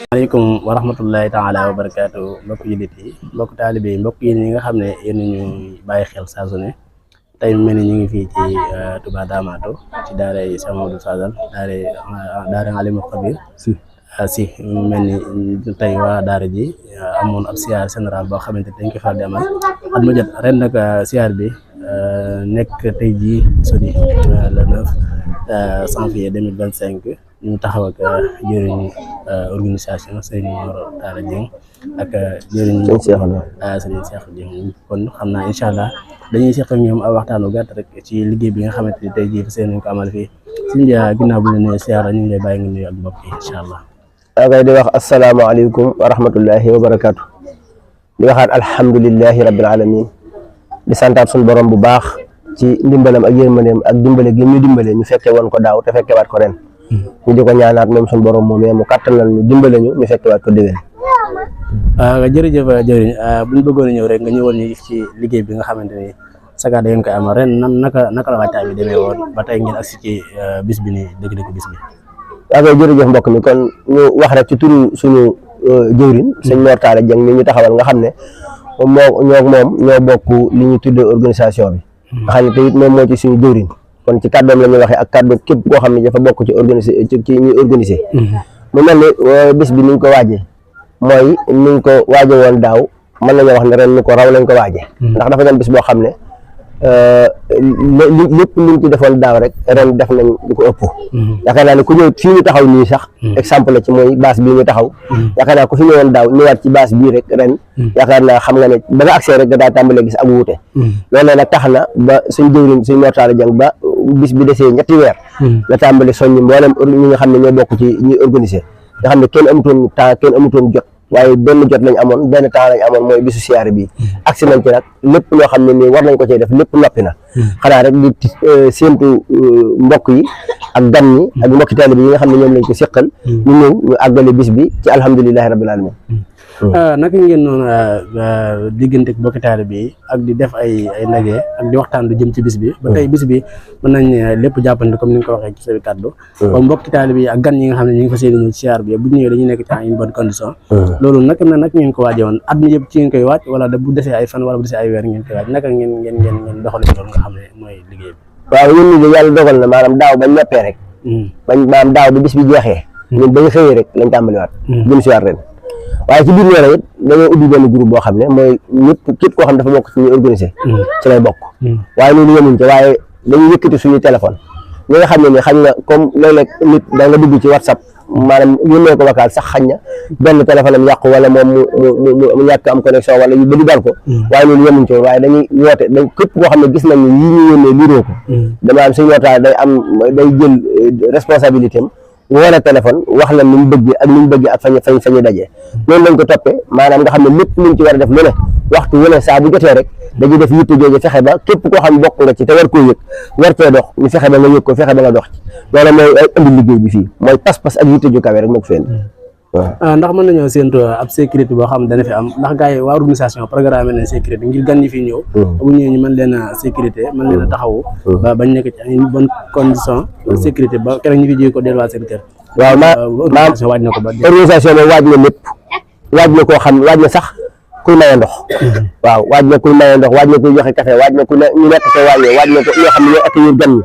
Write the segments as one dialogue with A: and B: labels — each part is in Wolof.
A: aleykum wa rahmatullahi taala wa barakaatu mbokk jullit yi mbokk taalibe yi mbokk yi ñi nga xam ne yéen ñu bàyyi xel saa su ne tey mel ni ñu ngi fii ci Touba Ndamatou ci daara yi Cheikh Mamadou Fadal daara Alimul Xabir si mel ni tey waa daara ji amoon ab siyaar général boo xamante dañ ko faral di amal at mu jot ren nag siyaar bi nekk tey jii sodi le 9 janvier 2025 ñu taxaw ak jëriñu organisation Serigne Mor Talla Dieng ak jëriñu Serigne Cheikh Dieng kon xam naa incha allah dañuy seq ak ñoom aw waxtaan bu gàtt rek ci liggéey bi nga xamante ni tey jii fi seen nañ ko amal fii suñu ginnaaw bu ñu nee siyaara ñu ngi lay bàyyi nga nuyu ak mbokk yi incha allah.
B: akay di wax asalaamaaleykum wa rahmatullahi wa barakaatu. di waxaat alhamdulillahi rabbil alamin di santaat suñu borom bu baax ci ndimbalam ak yërmandeem ak dimbale gi ñu dimbale ñu fekke woon ko daaw te fekkewaat ko ren. ñu di ko ñaanaat moom suñu borom moom mu kàttanal ñu dimbale ñu fekkewaat ko déwén.
A: jërëjëf jëriñ bu ñu bëggoon a ñëw rek nga ñëwoon ñu ci liggéey bi nga xamante ni sagaat da ngeen koy amal ren naka la waajtaay bi demee woon ba tey ngeen agsi ci bis bi nii dëgg-dëgg bis bi.
B: waaw kay jërëjëf mbokk mi kon ñu wax rek ci turu suñu jëwriñ sëñ Mor Talla Dieng mi ñu taxawal nga xam ne moom ñoo bokk li ñu tuddee organisation bi. nga xam ne te it moom moo ci suñu jëwriñ. kon ci kàddoom la ñuy waxee ak kàddu képp koo xam ne dafa bokk ci ñuy organiser mu mel ni bés bi ni ñu ko waajee mooy ni ñu ko waaje woon daaw mën nañoo wax ne ren ni ko raw lañ ko waajee ndax dafa doon bés boo xam ne lépp luñ ci defoon daaw rek ren def nañ lu ko ëpp yaakaar naa ne ku ñëw fii ñu taxaw nii sax exemple la ci mooy base bii ñu taxaw yaakaar naa ku fi ñëwoon daaw ñëwaat ci base bii rek ren yaakaar naa xam nga ne ba nga accès rek da daa tàmbalee gis ak wuute loolu nag tax na ba suñ jëwriñ suñ Mor Talla Dieng ba bis bi desee ñetti weer la tàmbali soññi mboolem ñi nga xam ne ñoo bokk ci ñuy organiser nga xam ne kenn amutoon temps kenn amutoon jot waaye benn jot lañ amoon benn temps lañ amoon mooy bisu siyaare bi agsi nañ ci nag lépp loo xam ne nii war nañ ko cee def lépp noppi na xanaa rek di séentu mbokk yi ak gan ñi ak mbokki taalibe yi nga xam ne ñoom lañ ko seqal ñu ñëw ñu àggale bis bi ci alhamdulilahi rabbil alamin
A: naka ngeen noonu diggante mbokki taalibe yi ak di def ay ndaje ak di waxtaan du jëm ci bis bi ba tey bis bi mën nañ lépp jàppandi comme ni nga ko waxee ci sa kàddu ba mbokki taalibe yi ak gan ñi nga xam ne ñu ngi fas yéene ñëw ci siyaar bi bu ñëwee dañuy nekk ci une bonne condition loolu naka ngeen ko waajee woon at mi yëpp ci ngeen koy waaj wala da bu desee ay fan wala bu desee ay weer ngeen koy waaj naka ngeen doxale loolu nga xam ne mooy liggéey bi
B: waaw ñun ñi de yàlla dogal na maanaam daaw bañ noppee rek maanaam daaw bi bis bi jeexee ñun ba ñu xëyee rek lañ tàmbaliwaat jëm siwaat ren waaye ci biir loolu it dañoo ubbi benn groupe boo xam ne mooy ñëpp képp koo xam dafa bokk ci ñuy organiser ci lay bokk waaye loolu yemuñ ci waaye dañuy yëkkati suñuy téléphone ñi nga xam ne ni xañ na comme léeg-léeg nit da nga dugg ci WhatsApp maanaam yónnee ko vocal sax xañ na benn téléphone am yàqu wala moom mu ñàkk am connexion wala yu bëri dal ko waaye loolu yemuñ ci waaye dañuy woote képp koo xam ne gis nañ ne yi ñu yónnee liiroo ko dama am suñu wootaay day jël responsabilité am woo la téléphone wax la ni mu bëgg ak ni mu bëgg ak fañu dajee loolu lañ ko toppee maanaam nga xam ne lépp luñ ci war a def lu ne waxtu wu ne saa bu jotee rek dañuy def yitte jooju fexe ba képp koo xam bokk nga ci te war koo yëg war cee dox ñu fexe ba nga yëg ko fexe ba nga dox ci loolu mooy ay indi liggéey bi fii mooy pas-pas ak yitte ju kawe rek moo ko fenn
A: waaw ndax mën nañoo séentu ab sécurité boo xam dana fi am ndax gars yi waa organisation programme nañ sécurité ngir gan ñi fi ñëw bu ñëwee ñu mën leen a sécurité mën leen a taxawu ba bañ nekk ci une bonne condition sécurité ba keroog ñu fi jógee ko delluwaat seen kër
B: waaw
A: organisation waaj na ko ba
B: organisation moom waaj na lépp waaj na koo xam waaj na sax kuy maye ndox waaw waaj na kuy maye ndox waaj na kuy joxe café waaj na ku ñu nekk ca waañee waaj na ko ñoo xam ne ñooy accueillir gan ñi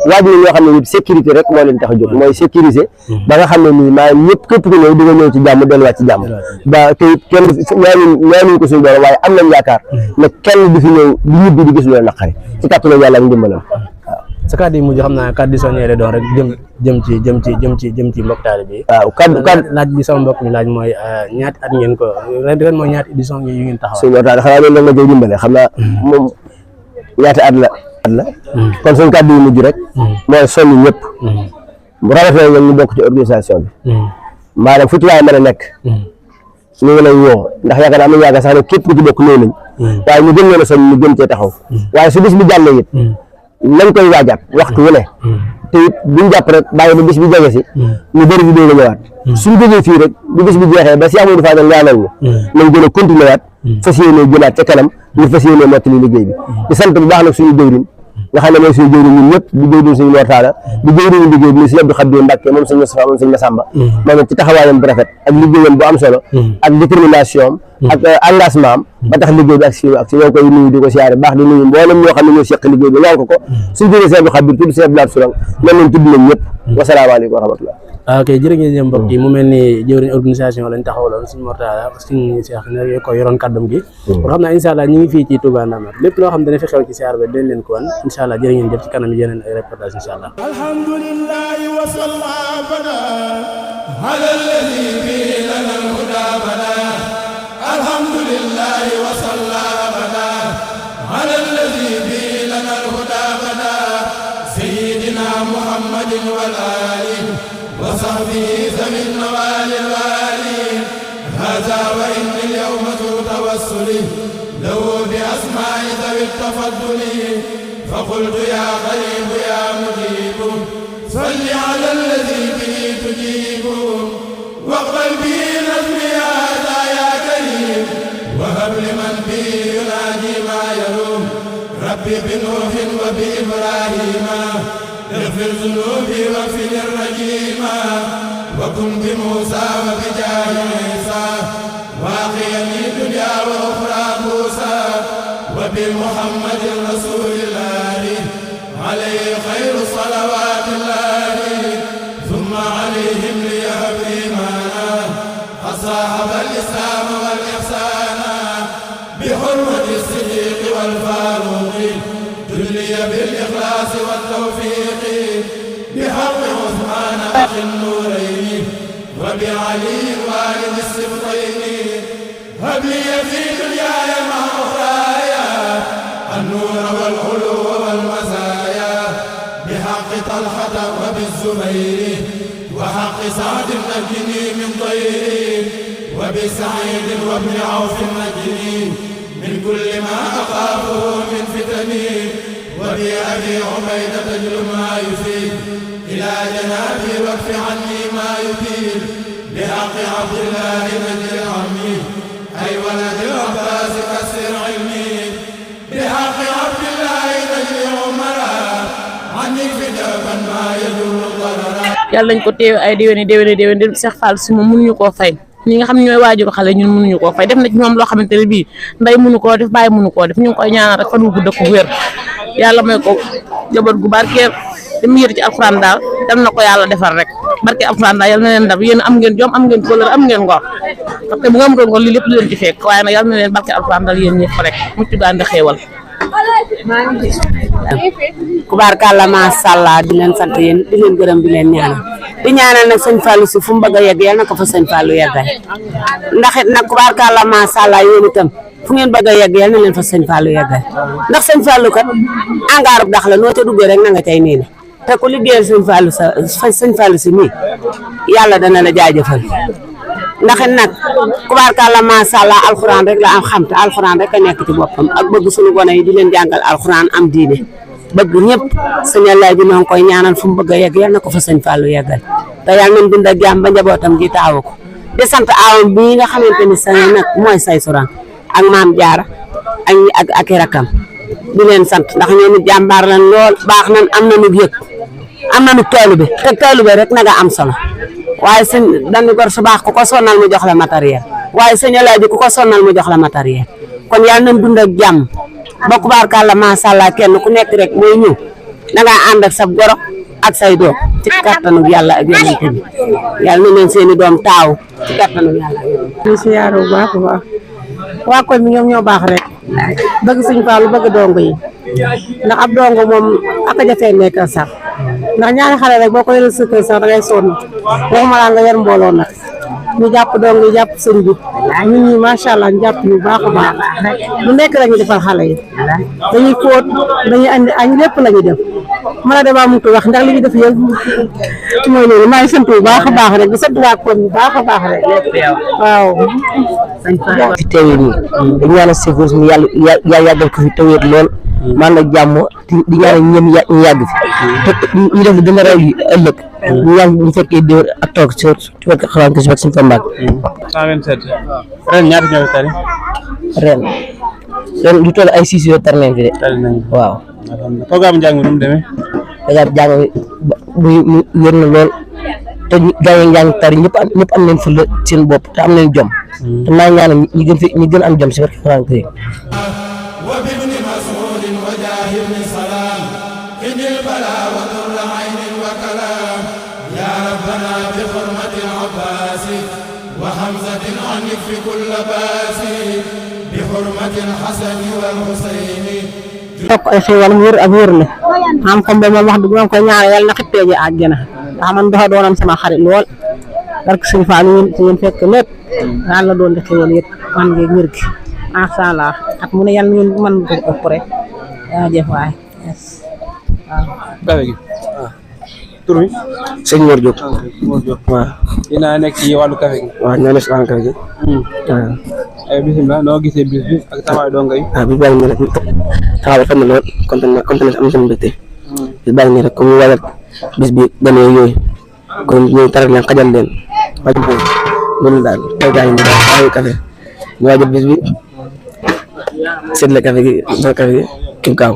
B: waaj na ñoo xam ne it sécurité rek moo leen tax a jóg mooy sécuriser ba nga xam ne nii maanaam ñëpp képp ku ñëw di nga ñëw ci jàmm delluwaat ci jàmm ba te it kenn ñaanuñ ko suñu borom waaye am nañ yaakaar ne kenn du fi ñëw di ñibbi di gis lu leen naqari ci kàttanu yàlla ak ndimbalam
A: sa kàddu yi mujj xam naa kàddu soññee la doon rek jëm ci mbokk taalibe bi
B: waaw kàddu
A: laaj bi sama mbokk mi laaj mooy ñaati at ngeen ko ren mooy ñaati édition yu ngeen taxaw
B: suñu waxtaan xanaa loolu la nga jëw dimbale xam naa moom ñaati at la kon suñu kàddu yi mujj rek mooy soññ ñëpp rawatina ñoom ñu bokk ci organisation bi maanaam fu ci waay mën a nekk ñu ngi lay woo ndax yaakaar naa am na yaakaar sax ne képp ku ci bokk ñëw nañ waaye ñu gën leen a soññ ñu gën cee taxaw waaye su bis bi jàllee it nañ koy waajaat waxtu wu ne te it buñ jàpp rek bàyyi ba bis bi jege si ñu bëri di dooga ñëwaat suñ jógee fii rek bu bis bi jeexee ba si Amadou Fadal ñaanal ñu nañ gën a continuer waat fas yéene jëlaat ca kanam ñu fas yéene mottali liggéey bi di sant bu baax nag suñu jëwriñ nga xam ne mooy suñu jëwriñ ñun ñëpp di jëwriñ suñu mortaala di jëwriñu liggéey bi suñu Abdou Khadir Mbacke moom suñu Moustapha moom suñu Massamba moom ci taxawaayam bu rafet ak liggéeyam bu am solo ak détermination ak engagement am ba tax liggéey bi ak si ñoo koy nuyu di ko siyaare baax di nuyu mboolem ñoo xam ne ñoo seq liggéey bi ñaan ko suñu jógee Sëñ Abdou Khadir tudd Sëñ Abdou Lahad Sourang noonu lañ tudd nañ ñëpp wasalaamaaleykum wa rahmatullah
A: ok jërë ngeen jëf mbokk yi mu mel ni jëwriñ organisation lañ taxawaloon suñu mortala suñu Cheikh ne ko yoroon kàddam gi kon xam naa incha allah ñu ngi fii ci Touba Ndamatou lépp loo xam dana fi xew ci siyaar ba dañ leen ko wan incha allah jërë ngeen jëf ci kanam yeneen ay reportage incha allah
C: alhamdulillahi wa sallama ala alladhi bi lana al-huda bana alhamdulillahi wa sallama ala alladhi bi lana al-huda bana sayyidina muhammadin wal alihi wa sahbihi zawin nawali al-wali hadha wa inna al-yawma tawassuli lahu bi asma'i dhawi at-tafadduli فقلت يا قريب يا مجيب صل على الذي به تجيب واقبل به نظمي هذا يا كريم وهب لمن به ينادي ما يروم ربي بنوح وبإبراهيم اغفر ذنوبي واغفر الرجيم وكن بموسى وبجاه عيسى واقيني دنيا وأخرى موسى وبمحمد رسول الله عليه خير صلوات الله ثم عليهم ليهب إيمانا أصحاب الإسلام والإحسان بحرمة الصديق والفاروق جلي بالإخلاص والتوفيق بحق عثمان أخي النورين وبعلي والد السبطين هب لي في دنياي مع أخرايا النور والعلو والمزايا بحق طلحة وبالزبير وحق سعد نجني من ضير وبسعيد وابن عوف نجني من كل ما أخافه من فتني وبأبي عبيدة تجل ما يفيد إلى جنابي واكف عني ما يفيد بحق عبد الله نجل عمي أي ولد العباس كسر علمي بحق عبد الله نجل عمرا عني فدابا ما يدور ضررا
D: yàlla nañ ko teew ay déwéni Cheikh Fall si moom mënuñu koo fay ñi nga xam ne ñooy waajuru xale ñun mënuñu koo fay def na ci ñoom loo xamante ne bii nday mënu koo def bàyyi mënu koo def ñu ngi koy ñaanal rek fan wu gudd ak wér yàlla may ko jabar gu barkeel te mu yër ci alxuraan daal dal na ko yàlla defar rek barke alxuraan daal yàlla na leen dab yéen am ngeen jom am ngeen kóllëre am ngeen ngor parce que bu nga amutoon ngor lii lépp du leen ci fekk waaye nag yàlla na leen barke alxuraan daal yéen ñëpp rek mucc gaa andi xéewal
E: kubaarkàlla macha allah di leen sant yéen di leen gërëm di leen ñaanal di ñaanal nag sëñ Fallou si fu mu bëgg a yegg yal na ko fa sëñ Fallou yeggal ndax it nag kubaarkàlla macha allah yéen itam fu ngeen bëgg a yegg yal na leen fa sëñ Fallou yeggal ndax sëñ Fallou kat angaarub dax la noo ca duggee rek na nga cay nii ne te ku liggéeyal sëñ Fallou sëñ Fallou si nii yàlla dana la jaajëfal ndax it nag kubaarkàlla macha allah alxuraan rek la am xam te alxuraan rek a nekk ci boppam ak bëgg suñu gone yi di leen jàngal alxuraan am diine bëgg ñëpp sëñ Yàlla ji noo ngi koy ñaanal fu mu bëgg a yegg yal na ko fa sëñ Fallou yeggal te yàlla nañ dund ak jàmm ba njabootam gi taawu ko di sant aawam bii nga xamante ni sa nag mooy say Sourang ak maam Jaara ak i rakam di leen sant ndax ñoom it jàmbaar lan lool baax nan am nañu yëg am nañu taalibe te taalibe rek na nga am solo waaye sëñ dañu gor su baax ku ko sonnal mu jox la matériel waaye sëñ Yàlla ji ku ko sonnal mu jox la matériel kon yàlla nañ dund ak jàmm ba kubaarkàlla macha allah kenn ku nekk rek mooy ñëw da ngaa ànd ak sa goro ak say doom ci kattanu yàlla ak yonent bi yàlla na leen seeni doom taaw ci kattanu yàlla ak yonent bi.
F: ñu siyaare bu baax a baax waa koñ bi ñoom ñoo baax rek bëgg sëñ Fallu bëgg dongo yi ndax ab dongo moom ak a jafee nekkal sax ndax ñaari xale rek boo ko yoree sa kër sax da ngay sonn waxuma laa nga yor mbooloo nag ñu jàpp dongo yi jàpp sëñ bi ñun ñi macha allah ñu jàpp ñu baax a baax lu nekk la ñuy defal xale yi dañuy fóot dañuy andi añ lépp la ñuy def mën a demaa mënut wax ndax li ñu def yëpp mooy loolu maa ngi sant bu baax a baax rek di sant waa koñ bu baax a baax rek waaw.
B: fi teewee nii dañu ñaanal Seydou mu yàlla yàggal ko fi tawéet lool man nag jàmm di ñaanal ñoom ñu yàgg fi te ñu def li gën a raw yi ëllëg ñu yàgg ñu fekkee déwén ak toog ci fekk xalaan ko si fekk suñu fa mbaag
A: 127 ren ñaata ñoo fi tari
B: ren ren du toll ay 6 heures tar nañ fi de
G: tali nañ
B: waaw
G: alhamdulilah programme njàng mi nu mu demee
B: daga jàng bu wér na lool te gaa yi njàng tari ñëpp am nañ fulla seen bopp te am nañ jom te maa ngi ñaanal ñi gën am jom si barke Alxuraan karim
C: وبابن مسعود وجاه بن سلام إن البلاء وذر عين وكلام يا ربنا بحرمة العباس وحمزة عنك في كل باس بحرمة الحسن والحسين
F: topp ay xéewal mu wér ak wér la am xam ba moom wax dëgg moom koy ñaanal yàlla na xippee ji àjjana ndax man dafa doonoon sama xarit lool barke Sëñ Fall ngeen fekk lépp yàlla la doon di xéewal yëpp man ngi wér gi macha allah at mu ne yàlla ngeen mën ko ëpp rek jaajëf waay waaw
G: kafe gi tur bi
B: sëñ Mor Diop
G: Mor Diop
B: waaw
G: yéen a nekk ci wàllu kafe gi
B: waaw ñoo nekk si wàllu kafe gi waaw
G: ay bisimilah noo gisee bis bi ak taxawaay donga yi
B: waaw bi bàyyi nii rek taxaw fa na lool kontaan am seen mbégte bi bàyyi nii rek comme ñu waajal bis bi gan yooyu kon ñu taral leen xajal leen waajal ko loolu daal tey gaa yi daal kafe ñu waajal bis bi seetle kafe gi kim kaaw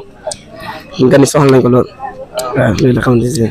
B: gan yi soxla nañ ko lool waaw loolu la xamante ne